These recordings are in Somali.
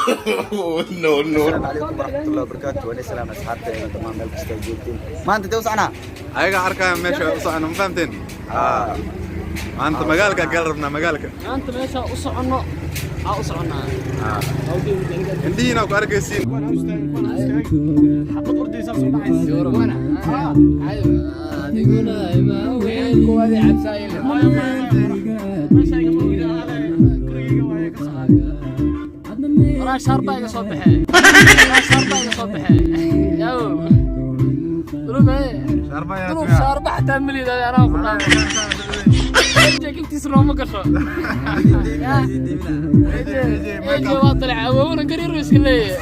No, no. السلام عليكم ورحمة الله وبركاته. وأنا سلام أصحابتي تمام meel kasta ay joogtiin. Maanta intee u soconaa? Ayaga arkaya meesha u socono, ma fahamteen? Maanta magaalka gal rabnaa, magaalka. Maanta meesha u soconno aa u soconnaa. Indhihiina ku arkaysiin. Xabad ordaysaa soo dhacaysa. Adiguna ima weyn kuwaadii cabsaayeen. Waraa shaarba iga soo baxee, waraa shaarba iga soo baxee. Yaw dulube dulub, shaarba xataa malida anaa ku dhaafay, intiisa looma gasho. Eje waa dalac awoowna gariiru iska leeyahay.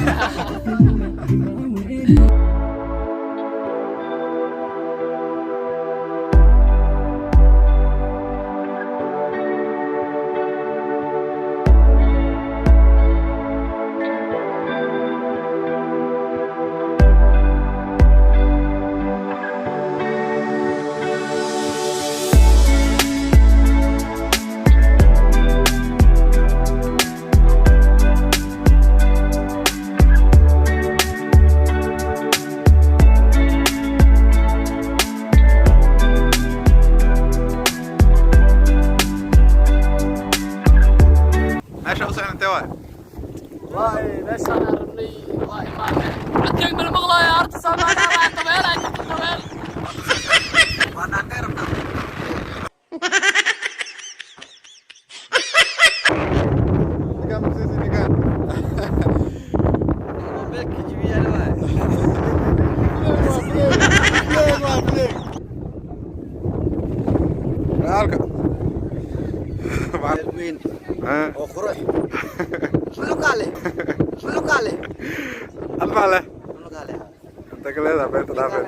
Meesha u socon intee waay? Waay, meeshaan aan rabnay waa imaanay. Codkayga mala maqlaayo horta? Soomaaliya waa dabeel ay jirto, dabeel. Waa dhaantay rabnaa. Ninkaan maqsiisi ninkaan. Mobilka jibiyaan waay. Fileeg waa fileeg. Halka. Meel weyn oo qurux. Muxuu muxuu kaale? Almaa leh. Muxuu kaale? Inta ka leedahay beerta dhaafeed.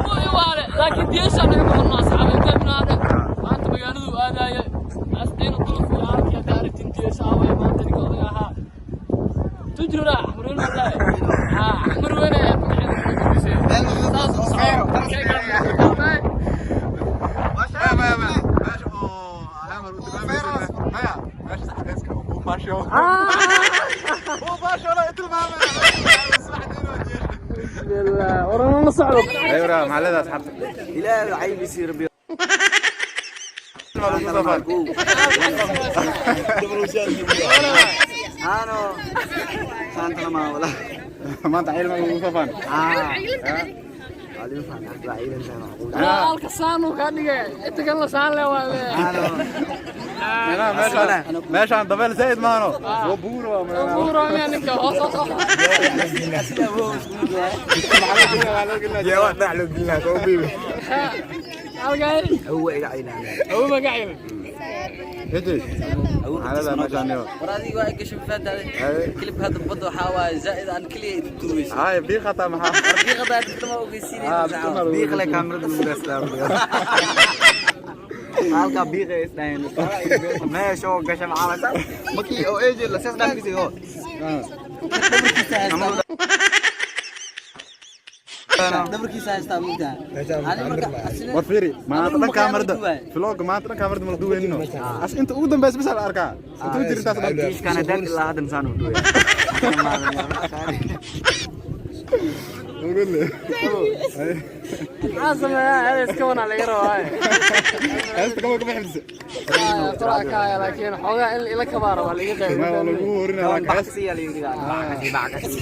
Way waale, laakiin diyeeshaa naga maqan maa asxaab intee binaade. Maanta magaaladu aadaaye asdiina duluf iyo halkii hadda aragtin diyeesha away. Maanta ninka odaga ahaa tujrura xamruun wallahi haa xamar weyne ayaa magaceeda kula gurisay. Saas u soco. Maya, maya. Meesha oo Hamar u tilmaamaysa. Maya, meesha saxdayska oo buu baasho. Buu baasho la tilmaamay. Bismillah, warana la socdo. Aywa, maxaa leedahay asxaabta? Ilaahay caybiisii rabbi. Waa lagu safar. Ano. Saanta ma wala. Maanta ciidan lagu safan. Ah. Alin faan waa ciidan saan macquul. Halka saanu kaa dhigay inta kan la saan le waa. Ano. Meelaha meeshaan dabeel zaid maano. Waa buur waa meelaha. Buuro miya ninka hoos hoos hoos. Jeewa dhax loo gelinaa soo biibi. Halkay. Awow iga caynaa. Awow magacayna. Eje. Maxaa leedahay meeshaan iyo? War adiga waa gashay faantaada. Kilibka hadda badda waxaa waaye zaa'id aan keliya idin duubaysa. Haye biiqata maxaa? Biiqada dadka ma ogeysiinaysa. Biiqle kaamirada lagu raastaa. Halka biiqe isdhayn. Meesha oo gasha macala. Markii oo eje la saas dhaafkiisa oo. Dhabarkiisa haystaa mugtaa. Ani marka War fiiri, maanta dhan kaamirada. Vlog maanta dhan kaamirada ma la duweynino. As inta ugu dambaysa bis la arkaa. Inta u jirintaas dhan. Kiiskana dad ilaa haddan saan u duway. Maxaa sameeyaa? Hada iska wanaa laga rabaa. Heesta kama kama xifdisa. Quraanka, laakiin xoogaa in ila kabaara waa laga qayb. Ma waa lagu horinaa laakiin heesta. Baxsiya la yiri. Baxkasi.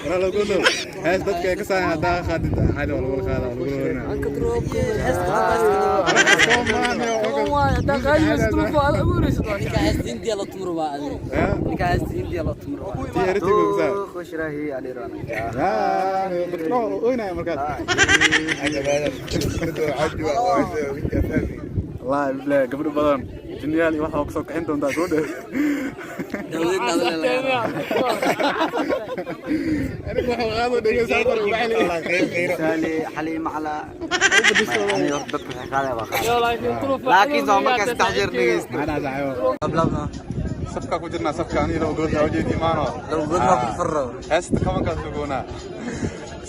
Wala lagu dhow. Hees dadka ay ka saayan haddaa qaadid caadi waa lagu qaadaa, waa lagu horinaa. Waay hadaa qaadimayso dulufo aad abuuraysid waa Ninka heesta Hindiya loo tumro baa adiga. Ninka heesta Hindiya loo tumro baa. Tii eritiga kusaa. Khush rahi ali rana. Dadka oynaya markaas. Wallaahi bilahi gabdho badan jinniyaal iyo waxa kusoo kicin doontaa soo dhow. Dawladna adala laga. Aniga waxa qaado dhegeysan karo waxay Sali xaliim ala. Ani horta dadka waxay qaadaya baa qaadaya. Yo, laakiin duluf Laakiin soo markaas saddex jeer dhegeysta. Macnaha saaxiibo. Safka ku jirnaa safka aniga laba good loo jeedi maano. Laba good ma ku farro. Heesta kabankaas lugoonaa.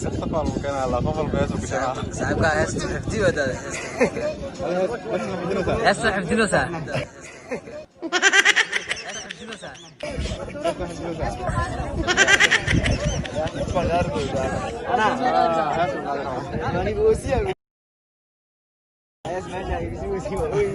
Safka baa lagu keenaa la qof walba hees u gashanaa. Saaxiibka heesta xifdi waa daada heesta. Heesta xifdinaysaa. Heesta xifdinaysaa. Aniga oosiya. Hees meesha igu sii weysiin waa ooyi.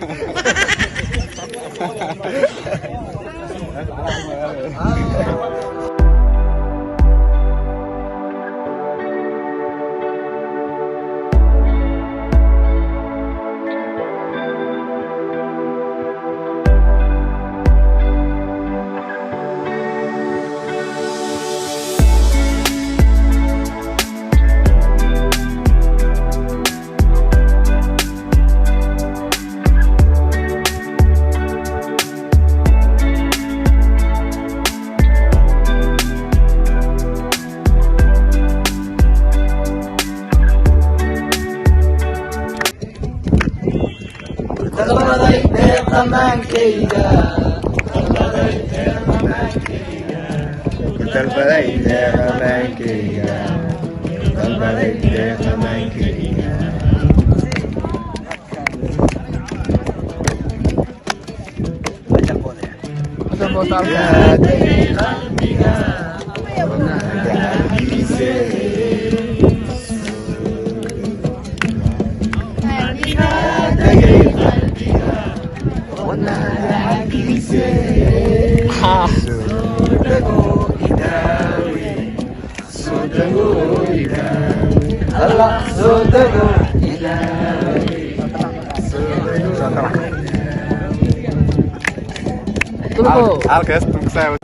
Dulufo Halka heesta kusaa.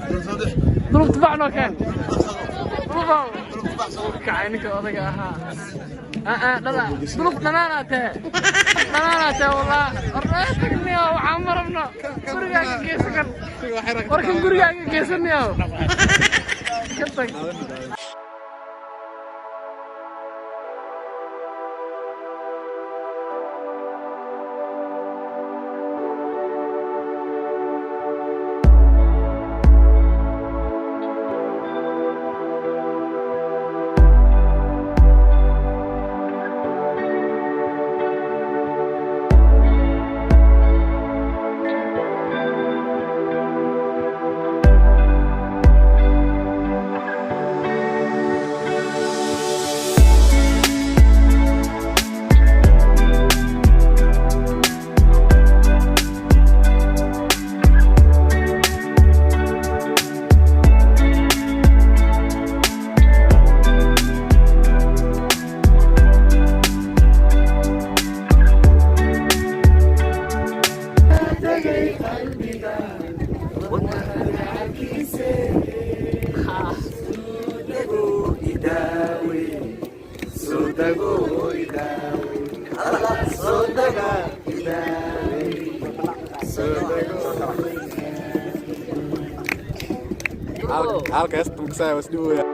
Duluf tufaax noo keen. Dulufo kacay ninka odaga ahaa. Dhala duluf dhanaanaa tee dhanaanaa tee wallah warnaa tagniyo waxaan ma rabno gurigaaga geysa kan warkan gurigaaga geysaniyo ka tag. Halka heesta kusaa was dhibaya.